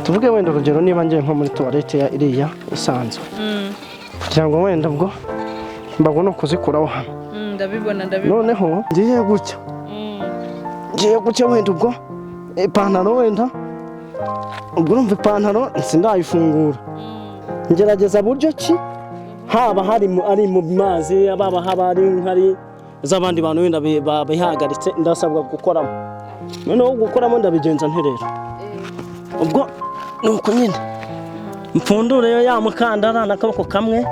Tuvuge wenda urugero, niba ngiye nko muri toilette ya iriya isanzwe, kugira ngo wenda ubwo mbago ni ukuzikuraho hano. Ndabibona, ndabibona. Noneho ngiye gutya, ngiye gutya, wenda ubwo ipantaro, wenda ubwo urumva ipantaro sindayifungura, ngerageza buryo ki haba hari ari mu mazi, baba haba ari nkari z'abandi bantu wenda bihagaritse, ndasabwa gukoramo. Noneho gukoramo ndabigenza nte rero? Ubwo ni uko nyine mpfundure ya mukandara n'akaboko kamwe,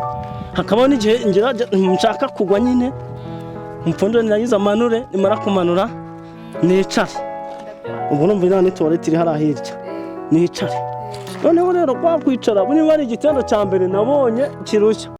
hakaba n'igihe nshaka kugwa nyine, mpfundure, nirangiza manure, nimara kumanura nicare. Ubwo urumva iriya ni toilette iri hariya hirya, nicare. Noneho rero kwa kwicara, niba ari igitendo cya mbere nabonye kirushya.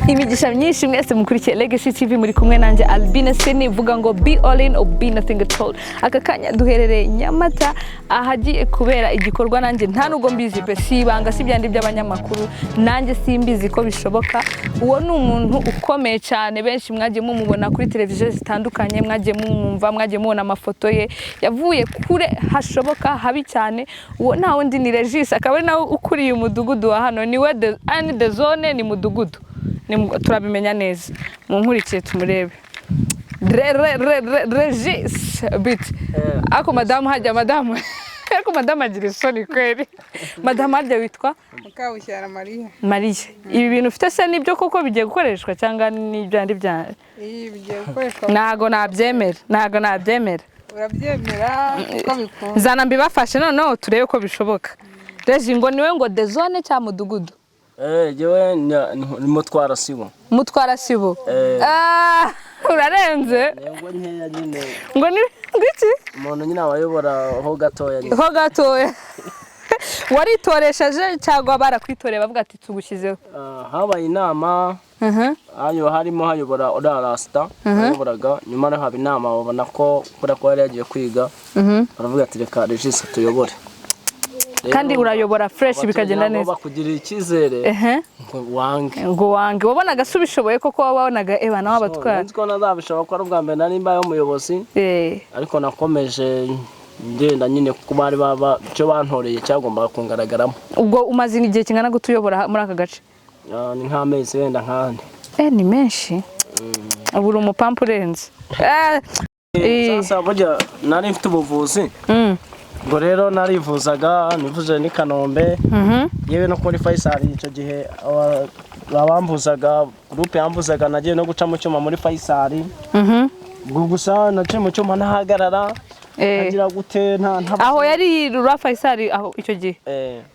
Imigisha myinshi mwese mukurikiye Legacy TV, muri kumwe nanjye Albine Sini. Vuga ngo "Be all in or be nothing at all". Aka kanya duherereye Nyamata, ahagiye kubera igikorwa nanjye nta nubwo mbizi pe, si ibanga, si byandi by'abanyamakuru, nanjye simbizi ko bishoboka. Uwo ni umuntu ukomeye cyane, benshi mwagiye mumubona kuri televiziyo zitandukanye, mwagiye mumwumva, mwagiye mubona amafoto ye. Yavuye kure hashoboka habi cyane. Uwo nta wundi ni Regis, akaba ari nawe ukuriye umudugudu wa hano. Niwe de, ani de zone ni mudugudu. Turabimenya neza, munkurikiye tumurebe. Re re re re Regis bit ako madamu hajya, madamu, ariko madamu agira isoni kweri. Madamu, hajya witwa? Mukabushyara Mariya. Mariya, ibi bintu ufite se nibyo koko bigiye gukoreshwa cyangwa ni ibyandi bya? Iyi bigiye gukoreshwa. Ntago nabyemera, ntago nabyemera. Urabyemera ko bikunda. Zana mbibafashe noneho turebe ko bishoboka. Regi, ngo niwe ngo de zone cyangwa mudugudu? Jewe ni mutwara sibo. Mutwara sibo. Eh. Ah, urarenze. Yego, nkeya nyine. Ngo ni ngiki? Umuntu nyine abayobora ho gatoya nyine. Ho gatoya. Waritoresheje cyangwa barakwitoreye bavuga ati tugushyizeho? Ah, habaye inama, hayo harimo hayobora uriya rasita wayoboraga, nyuma rero haba inama, babona ko kubera ko yari yagiye kwiga, baravuga ati reka Regis atuyobore. Rero, Kandi urayobora fresh, abaturage bikagenda nabo neza. bakugirira icyizere ngo wange. Ngo wange. Wabonaga se ubishoboye koko? Wabonaga eba nawe abatwara? Nzi ko nazabishobora, ko ari ubwa mbere nari mbaye umuyobozi, ariko nakomeje ngenda nyine kuko bari baba icyo bantoreye cyagombaga kungaragaramo. Ubwo umaze igihe kingana gute uyobora muri aka gace? Ah, ni nk'amezi wenda nk'ane. Eh, ni menshi. Ubu uri umupampu urenze. Sasa burya nari mfite ubuvuzi, ubwo rero narivuzaga, nivuje n'i Kanombe, yewe no kuri Faisal. Icyo gihe abamvuzaga, groupe yamvuzaga, nagiye no guca mu cyuma muri Faisal. Ubwo gusa naciye mu cyuma ntahagarara, ntagira gute, nta Aho yari rura Faisal aho icyo gihe?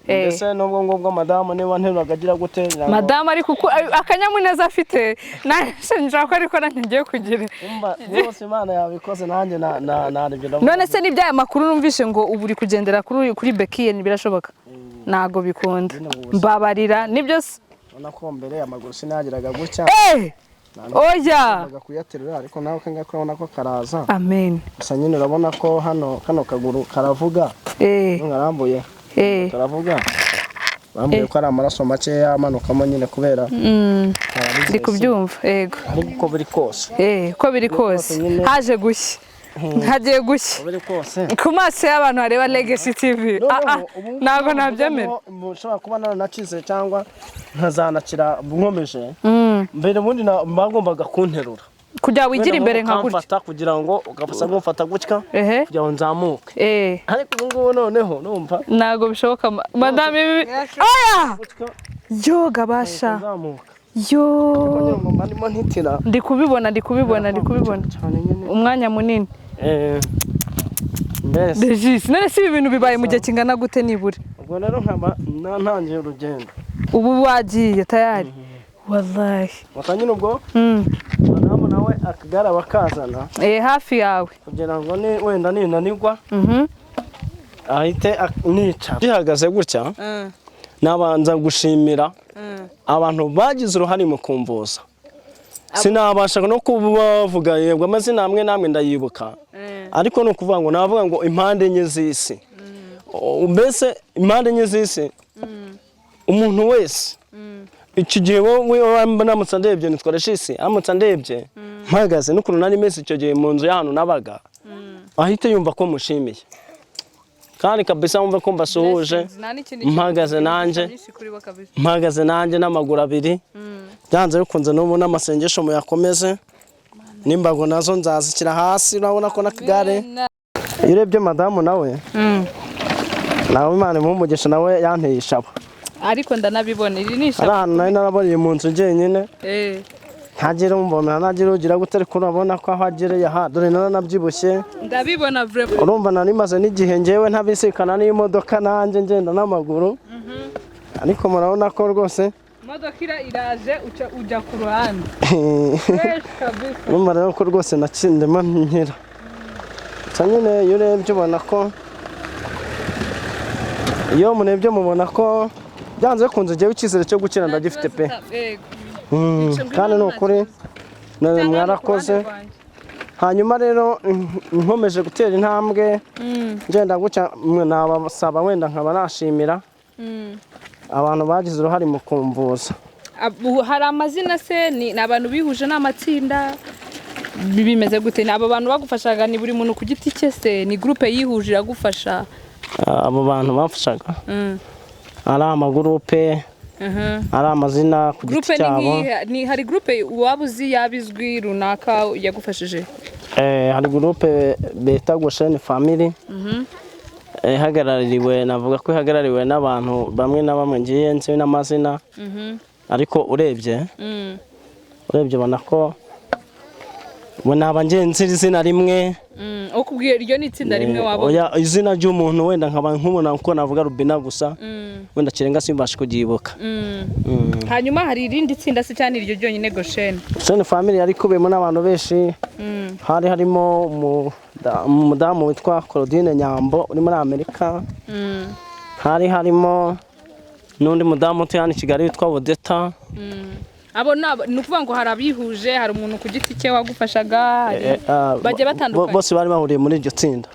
Mbese n'ubwo ngubwo madamu niba nteruraga agira gute ngira ngo- Madamu ariko uko akanyamuneza afite, nanjye nshaka ko ariko nanjye ngiye kugira. Umva, rwose Imana yabikoze, nanjye narebye ndavuga. None se n'ibyaye makuru numvishe ngo ubu uri kugendera kuri bekiye, birashoboka? Ntago bikunda, mbabarira, nibyo se? Ubona ko mbere amaguru sinagiraga gutya. Oya. Nagombaga kuyaterura, ariko nawe kangaka urabona ko karaza. Amen. Gusa nyine urabona ko hano kano kaguru karavuga. Ngarambuye, karavuga. Bambwiye ko ari amaraso makeya amanukamo nyine kubera Ndi kubyumva, yego. Ariko uko biri kose, Uko biri kose nyine. Haje gushya, hagiye gushya. Uko biri kose. Ku maso y'abantu bareba Legacy TV. Ah, ah, ntabwo nabyemera. Nshobora kuba naranakize cyangwa nkazanakira nkomeje. Mbere ubundi bagombaga kunterura Kugira wigire imbere nka gutya. ukamfata kugira ngo ugafasa nk'umfata gutya kugira ngo nzamuke, ariko ubu ngubu noneho numva Ntabwo bishoboka, madame, ibi Birashoboka. Oya. Gutya Yo gabasha. nzamuka. Yo. Nyuma ndimo ntitira. Ndi kubibona, ndi kubibona, ndi kubibona. Cyane nyine. Umwanya munini. Mbese Regis, none si ibi bintu bibaye mu gihe kingana gute nibura? Ubwo rero nkaba ntangiye urugendo. Ubu wagiye tayari wallahi. Gusa nyine ubwo madamu nawe akagare bakazana Hafi yawe. Kugira ngo ni wenda ninanirwa ahite nica gihagaze gutya. Nabanza gushimira abantu bagize uruhare mu kumvuza, sinabasha no kubavuga, yego amazina amwe n'amwe ndayibuka. Ariko ni ukuvuga ngo navuga ngo impande enye z'isi. Mbese impande enye z'isi, umuntu wese icyo gihe, wowe ndamutse ndebye, nitwa Regis, aramutse andebye mpagaze n'ukuntu nari meze icyo gihe mu nzu y'ahantu nabaga, ahita yumva ko mushimiye. Kandi kabisa wumva ko mbasuhuje. Nta n'ikindi kintu Mpagaze nanjye. nyinshi kuri bo kabisa. Mpagaze nanjye n'amaguru abiri, byanze bikunze n'ubu n'amasengesho muyakomeze, n'imbago nazo nzazishyira hasi. Urabona ko n'akagare, iyo urebye madamu nawe Imana imuhe umugisha, nawe yanteye ishaba. Ariko ndanabibona, iri ni Ari ishaba. ahantu nari naraboneye mu nzu njyenyine, ntagire umbomera, ntagire ugira gute, ariko urabona ko aho agereye aha, dore naranabyibushye. Ndabibona vraiment. Urumva nari maze n'igihe ngewe ntabisikana n'imodoka, nanjye ngenda n'amaguru, ariko murabona ko rwose Imodoka iraje, ujya ku ruhande, fresh kabisa. Urumva rero ko rwose nakindemo nkira. Gusa nyine iyo urebye ubona ko, iyo murebye mubona ko byanze bikunze ngewe icyizere cyo gukira ndagifite pe. Yego. Kandi ni ukuri mwarakoze. Hanyuma rero nkomeje gutera intambwe ngenda gutya, mwe nabasaba wenda nkaba nashimira abantu bagize uruhare mu kumvuza. Hari amazina se? Ni abantu bihuje, ni amatsinda, bimeze gute? Ni abo bantu bagufashaga, ni buri muntu ku giti cye se, ni groupe yihuje iragufasha? Abo bantu bamfashaga, ari amagurupe, ari amazina ku giti Groupe ni cyabo. nk'iyihe? Ni hari groupe waba uzi yaba izwi runaka yagufashije? Hari groupe bita Gosheni Family, ihagarariwe, navuga ko ihagarariwe n'abantu bamwe na bamwe ngiye nzi n'amazina, ariko urebye ubona ko ubu naba ngenzi izina rimwe. Ukubwiye iryo ni itsinda rimwe waba Oya, izina ry'umuntu wenda nkaba nkubona uko navuga Rubina gusa, wenda kirenga simbashe kuryibuka. Hanyuma hari irindi tsinda se, cyane iryo ryonyine, Gosheni? Gosheni Family yari ikubiyemo n'abantu benshi. Hari harimo umudamu witwa Claudine Nyambo uri muri Amerika, hari harimo n'undi mudamu utuye hano i Kigali witwa Bodeta. Abo ni ukuvuga ngo hari abihuje, hari umuntu ku giti cye wagufashaga, hari bagiye batandukanye. Bose bari bahuriye muri iryo tsinda.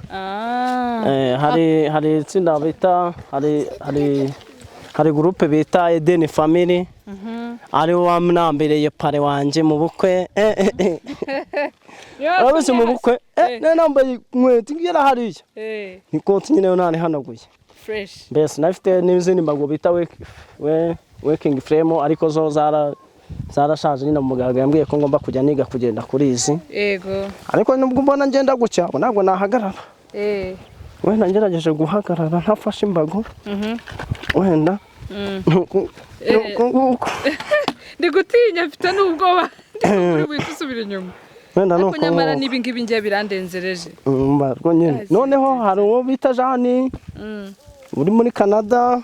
Hari itsinda bita, hari groupe bita Eden Family, ari wo wamwambereye parrain wanjye mu bukwe. Urabizi mu bukwe, nari nambaye inkweto ngera hariya, ikoti nyine yo ntarihanaguye. Fresh. Mbese nafite n'izindi mbago bita walking frame, ariko zo zarashaje nyine. Muganga yambwiye ko ngomba kujya niga kugenda kuri izi. Ariko nubwo mbona ngenda gutya, ubu ntabwo nahagarara. Wenda ngerageje guhagarara ntafashe imbago, wenda nuku nguku. Ndi gutinya, mfite n'ubwoba, ndi kuri buhite usubira inyuma. Wenda Ariko nuko nyamara nguko. n'ibi ngibi ngiye birandenzereje. Mba nyine noneho hari uwo bita Jani uri muri Canada,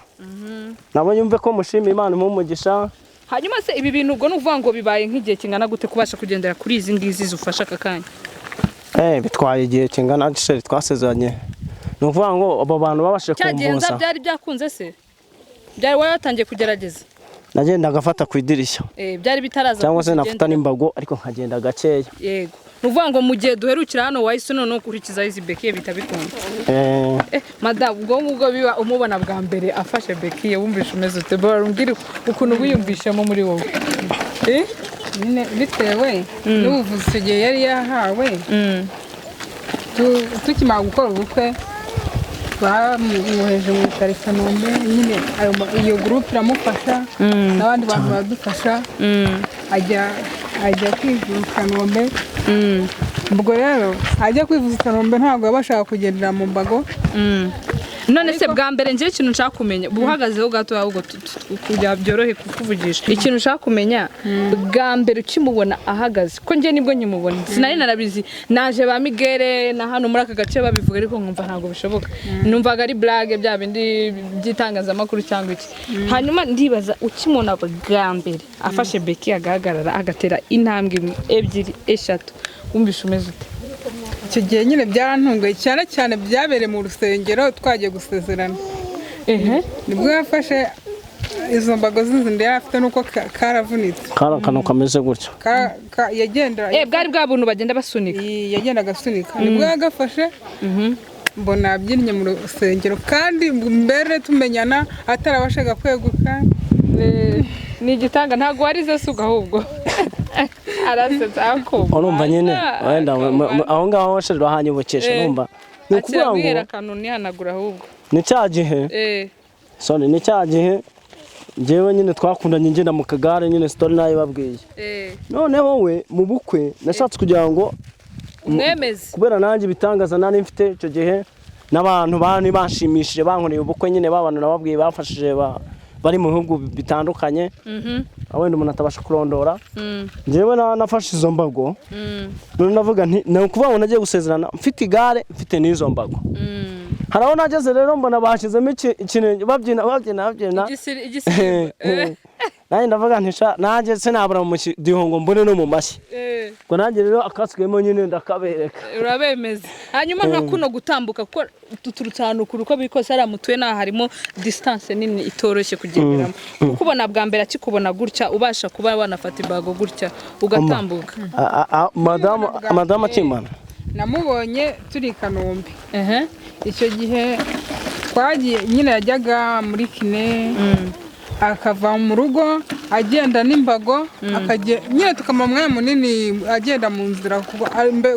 nabo yumve ko mushimiye, Imana imuhe umugisha. Hanyuma se ibi bintu ubwo ni ukuvuga ngo bibaye nk'igihe kingana gute kubasha kugendera kuri izi ngizi zufasha aka kanya? Bitwaye igihe kingana gisheri twasezeranye, ni ukuvuga ngo abo bantu babashije Cyagenza kumvuza. Byari byakunze se? Byari wari watangiye kugerageza? Nagendaga afata ku idirishya. Byari bitaraza Cyangwa se nafata kugendera. n'imbago, ariko nkagenda gakeya. Yego, ni ukuvuga ngo mu gihe duherukira hano wahise noneho ukurikizaho izi béquilles, bihita bikunda. Madamu, ubwo ngubwo biba umubona bwa mbere afashe béquille, wumvishe umeze ute? Bora umbwire ukuntu wiyumvishemo muri wowe. Nyine bitewe n'ubuvuzi icyo gihe yari yahawe, tukimara gukora ubukwe bamwohereje mu bitaro i Kanombe nyine, iyo groupe iramufasha n'abandi bantu baradufasha, ajya kwivuza i Kanombe. Ubwo rero ajya kwivuza i Kanombe ntabwo yabashaga kugendera mu mbago. None se bwa mbere njyewe ikintu nshaka kumenya, uhagazeho gato ahubwo kugira byorohe kukuvugisha, ikintu nshaka kumenya, bwa mbere ukimubona ahagaze, ko njye nibwo nkimubona sinari narabizi, naje ba Migere na hano muri aka gace babivuga, ariko nkumva ntabwo bishoboka, numvaga ari blague, bya bindi by'itangazamakuru cyangwa iki. Hanyuma ndibaza, ukimubona bwa mbere afashe béquille, agahagarara, agatera intambwe imwe, ebyiri, eshatu, wumvishe umeze ute? Icyo gihe nyine byarantunguye cyane cyane, byabereye mu rusengero twagiye gusezerana. Nibwo yafashe Izo mbago zindi yari afite nuko karavunitse. Kari akantu kameze gutya. Yagenda Bwari bwa buntu bagenda basunika. Yagendaga asunika, nibwo yagafashe mbona abyinnye mu rusengero, kandi mbere tumenyana atarabashaga kweguka. Ni igitanga, ntabwo warize suga, ahubwo arasetsa ako. Urumva nyine wenda aho ngaho sheri urahanyibukije. Urumva ni ukuvuga ngo Akira akantu nihanagura ahubwo. Ni cya gihe, sorry, ni cya gihe njyewe nyine twakundanye ngenda mu kagare nyine, story nayo babwiye. Noneho we mu bukwe nashatse kugira ngo Umwemezi. kubera nanjye ibitangaza nari mfite icyo gihe n'abantu bari banshimishije bankoreye ubukwe nyine, ba bantu nababwiye bafashije bari mu bihugu bitandukanye, aho wenda umuntu atabasha kurondora. Njyewe nafashe izo mbago, none ndavuga nti ni ukuvuga ngo nagiye gusezerana mfite igare, mfite n'izo mbago. Hari aho nageze rero mbona bashyizemo ikirenge, babyina babyina babyina. Igisirimba. Nanjye ndavuga nti sha, nanjye sinabura mu mudiho ngo mbone no mu mashyi. Ubwo nanjye rero akasigayemo nyine ndakabereka. Urabemeza. Hanyuma nka kuno gutambuka, kuko duturutse ahantu kure, uko biri kose hariya mutuye naha harimo distance nini itoroshye kugenderamo, kukubona bwa mbere akikubona gutya ubasha kuba wanafata imbago gutya ugatambuka? Madamu akimana. Namubonye turi i Kanombe. Icyo gihe twagiye nyine, yajyaga muri kiné, akava mu rugo agenda n'imbago, nyine tukamara umwanya munini agenda mu nzira, kuko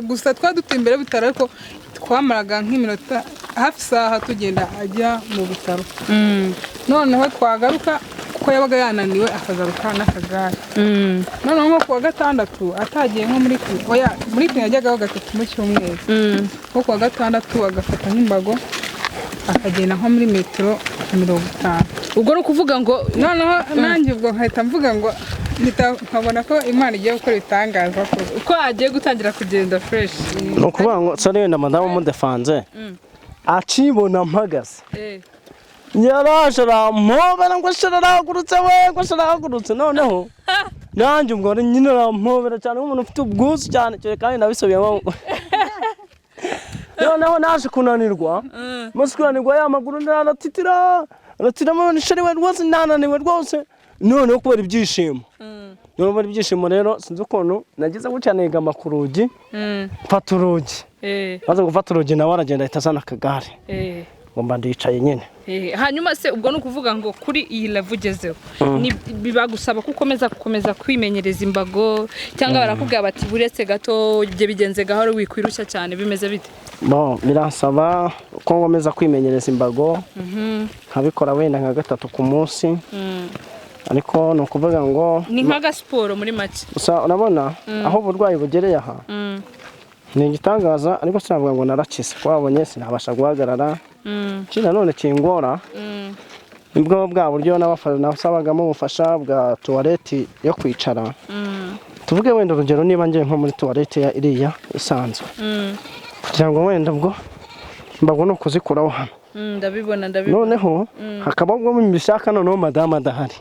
gusa twari dutuye imbere y'ibitaro, ariko twamaraga nk'iminota hafi isaha tugenda ajya mu bitaro. Noneho twagaruka, kuko yabaga yananiwe, akagaruka n'akagare. Noneho nko kuwa gatandatu atagiye nko muri kiné, oya, muri kiné yajyagaho gatatu mu cyumweru, nko kuwa gatandatu agafata nk'imbago akagenda nko muri metero 50. Ubwo ni ukuvuga ngo Noneho nanjye ubwo nkahita mvuga ngo mpita nkabona ko Imana igiye gukora ibitangaza ko uko agiye gutangira kugenda fresh. Ni ukuvuga ngo sorry, wenda madamu mudefanze akibona mpagaze, yaraje arampobera ngo shira arahagurutse we, ngo shira arahagurutse. Noneho nanjye ubwo nyine arampobera cyane nk'umuntu ufite ubwuzu cyane cyane, kandi nabisubiyemo. Noneho naje kunanirwa, maze kunanirwa ya maguru aratitira, aratiramo, sheri we rwose nananiwe rwose. Noneho kubera ibyishimo, noneho kubera ibyishimo rero sinzi ukuntu nagize gutya negama ku rugi, mfata urugi. Maze gufata urugi nawe aragenda ahita azana akagare, ngo mba ndicaye nyine. Hanyuma se ubwo ni ukuvuga ngo kuri iyi level ugezeho bibagusaba ko ukomeza gukomeza kwimenyereza imbago, cyangwa barakubwira bati buretse gato, ibyo bigenze gahoro, wikwirushya cyane, bimeze bite? Bon, biransaba ko nkomeza kwimenyereza imbago, nkabikora wenda nka gatatu ku munsi, ariko ni ukuvuga ngo Ni nk'agasiporo muri make. Gusa urabona aho uburwayi bugereye aha ni igitangaza, ariko sinavuga ngo narakize kuko wabonye sinabasha guhagarara. Ikindi nanone kingora nibwo bwa buryo nasabagamo ubufasha bwa tuwareti yo kwicara. Tuvuge wenda urugero niba ngiye nko muri tuwarete ya iriya isanzwe, kugira ngo wenda ubwo imbago ni ukuzikuraho hano. Ndabibona, ndabibona. Noneho hakaba ubwo mbishaka noneho madamu adahari,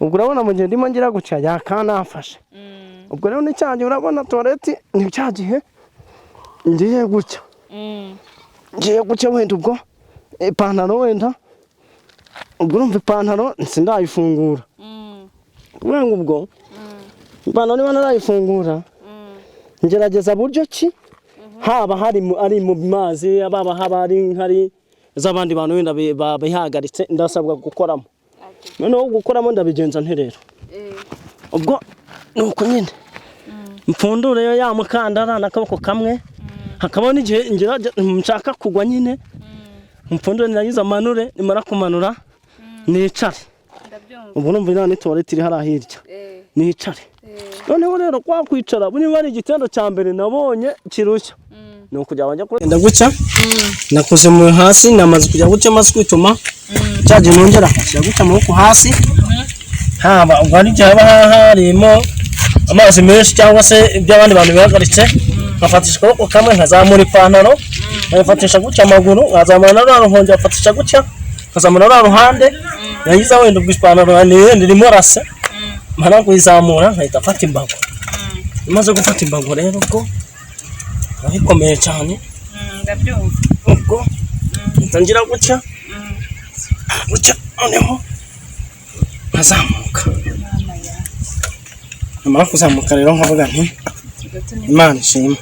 ubwo urabona mu gihe ndimo ngira gutya yakanafashe. Ubwo rero ni cya gihe urabona tuwareti ni cya gihe ngiye gutya, ngiye gutya, wenda ubwo ipantaro, wenda ubwo urumva ipantaro sindayifungura, kubera ngo ubwo ipantaro niba ntarayifungura ngerageza buryo ki haba hari ari mu mazi, haba haba ari nkari z'abandi bantu wenda bihagaritse, ndasabwa gukoramo. Noneho gukoramo ndabigenza nte rero? Ubwo ni uko nyine mpfundure ya mukandara n'akaboko kamwe, hakaba n'igihe nshaka kugwa nyine, mpfundure nirangiza manure, nimara kumanura nicare. Ubwo numva iriya ni tuwarete iri hariya hirya, nicare. Noneho rero kwa kwicara, niba ari igitendo cya mbere nabonye kirushya ni ukujya wajya kugenda gutya, nakoze mu hasi, namaze kujya gutya, maze kwituma, cya gihe nongera nkashyira gutya amaboko hasi, haba ubwo hari igihe haba harimo amazi menshi cyangwa se ibyo abandi bantu bihagaritse, nkafatisha akaboko kamwe nkazamura ipantaro, nkayifatisha gutya amaguru, nkazamura na rwa ruhonge, nkafatisha gutya nkazamura rwa ruhande, nagiza wenda ubwo ipantaro ni wenda irimo rase, mara kuyizamura nkahita mfata imbago. Imaze gufata imbago rero ubwo biba bikomeye cyane. Ndabyumva. Ubwo mpita ngira gutya gutya, noneho Nkazamuka, namara kuzamuka rero nkavuga nti Imana ishimwe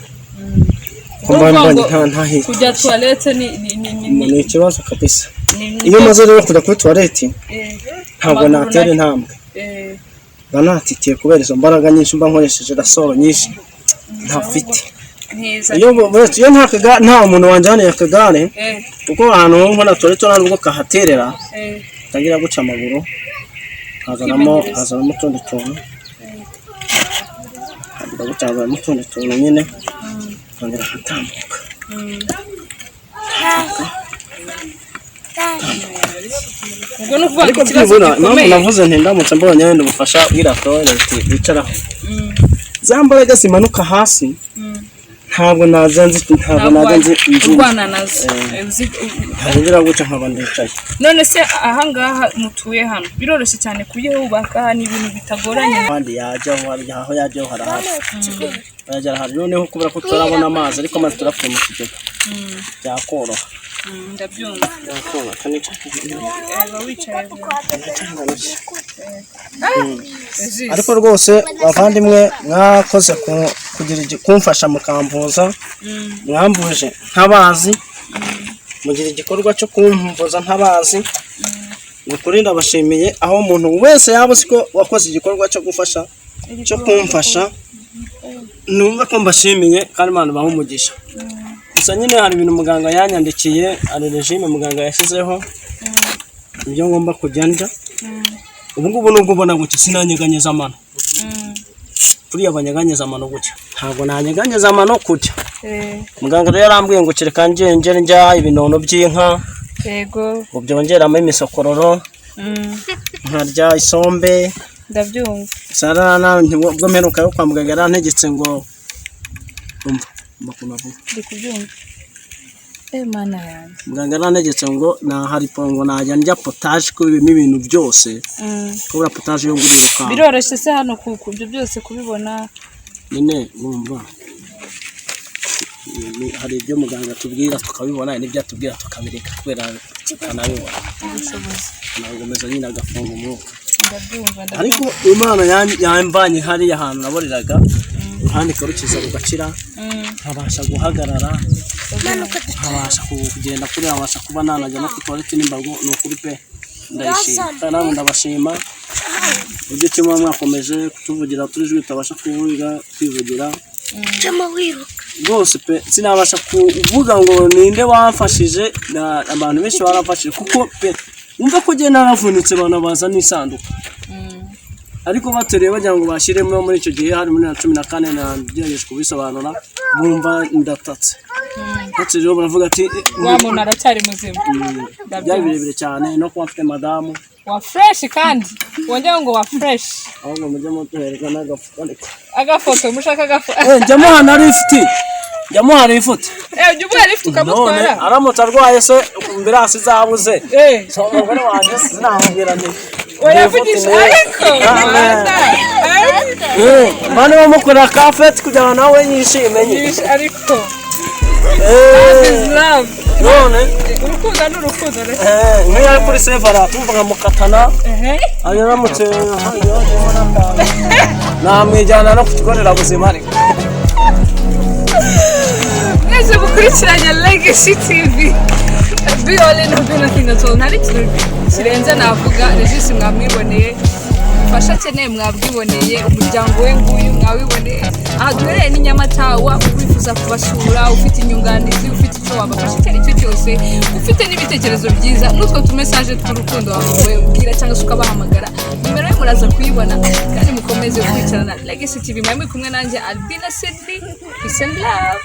ko mba mbonye ntahita. Kujya toilette ni ni ni ni Ni ikibazo kabisa. Ni Iyo maze rero kujya kuri toilette, ntabwo Amaguru natera intambwe, mba natitiye kubera izo mbaraga nyinshi mba nkoresheje, raporo nyinshi ntafite. Ntiza. Iyo nta muntu wanjyaniye akagare, kuko ahantu mbona toilette nta nubwo kahaterera, ntangira guca amaguru, nkazanamo utundi tuntu, ntangira guca nkazanamo utundi tuntu nyine, nkongera nkatambuka. Ubwo ni ukuvuga ngo Ariko ikibazo byibura impamvu gikomeye. navuze nti ndamutse mbonye wenda ubufasha bw'iriya toilet bicaraho, za mbaraga zimanuka hasi ntabwo najya nzi, ntabwo najya nzi Urwana nazo. Ntabwo ngira guca nkaba ndicaye. None se ahangaha mutuye hano biroroshye cyane kuyubaka? Ni ibintu bitagoranye? Abandi yajyaho, hari aho yajyaho, harahari, yajya harahari. Noneho kubera ko tutarabona amazi, ariko amazi turafite mu kigega, byakoroha. Ndabyumva. Byakoroha kandi. Eba wicaye. Ariko rwose bavandimwe, mwakoze kugira kumfasha mukamvuza. Mwamvuje ntabazi, mugira igikorwa cyo kumvuza ntabazi. Ni ukuri ndabashimiye. Aho umuntu wese yaba uzi ko wakoze igikorwa cyo gufasha, cyo kumfasha, numva ko mbashimiye kandi Imana ibahe umugisha. Gusa nyine hari ibintu muganga yanyandikiye, hari régime muganga yashyizeho, ibyo ngomba kujya ndya. Ubu ngubu nubwo ubona gutya, sinanyeganyeza amano kuriya banyeganyeza amano gutya, ntabwo nanyeganyeza amano kutya. Muganga rero yarambwiye ngo kereka njye ndya ibinono by'inka, ngo byongeramo imisokororo, nkarya isombe. Ndabyumva. Sarana ubwo mperuka yo kwa muganga yarantegetse ngo umva umva ukuntu avuga. Ndi kubyumva, Mana yanjye. Muganga yarantegetse ngo nahari ngo najya ndya potage, ko birimo ibintu byose, kubura potage yo ngurirukanka. Biroroshye se hano ku ibyo byose kubibona? Nyine wumva hari ibyo muganga atubwira tukabibona, hari n'ibyo atubwira tukabireka kubera tukanabibona. Ubushobozi. Nagomeza nyine agafunga umwuka. Ndabyumva, ndabyumva. Ariko Imana yamvanye hariya hantu naboreraga, uruhande ikarukiza rugakira, nkabasha guhagarara, nkabasha kugenda kuri, nkabasha kuba nanajya no ku toilette n'imbago. Ni ukuri pe, ndayishima kandi namwe ndabashima uburyo kimwe mwakomeje kutuvugira turi ijwi tutabasha kuvuga, kwivugira rwose pe. Sinabasha kuvuga ngo ninde wamfashije, abantu benshi baramfashije, kuko pe wumva ko ugenda naravunitse, abantu baza n'isanduku ariko bateruye bagira ngo bashyiremo. Muri icyo gihe hari muri 2014, nagerageje kubisobanura, bumva ndatatse. Ndetse rero baravuga ati Wa muntu aracyari muzima. Byari birebire cyane no kuba mfite madamu Wa fresh, kandi wongera ngo wa fresh. Ahubwo mujye muduhereza n'agafuka ariko. Agafoto, mushaka agafoto? Eh, njya muha na lift, njya muha lift. Ujya umuha lift None ukamutwara? aramutse arwaye se, ambulance zabuze? So umugore wanjye sinamubwira nti Oya, vugisha ariko Mana. Mani bamukorera ka fête kugira ngo nawe yishime nyine. Ariko is love. None Urukundo ni urukundo reka. Nk'iyo ari kuri sevara tumva nkamukatana, aramutse yongeyemo n'akantu namwijyana no ku kigo nderabuzima ariko. Mwese mukurikiranye Legacy TV, be all in or be nothing at all. Ntari ikintu kirenze navuga. Regis mwamwiboneye, ubufasha akeneye mwabwiboneye, umuryango we nguyu mwawiboneye. Aha duherereye ni Nyamata. Waba wifuza kubasura, ufite inyunganizi, ufite icyo wabafasha icyo ari cyo cyose, ufite n'ibitekerezo byiza n'utwo tumessage tw'urukundo, wababwira cyangwa se ukabahamagara, nimero ye muraza kuyibona. Kandi mukomeze gukurikirana Legacy TV. Mwari muri kumwe nanjye Albina Sydney. Peace and love.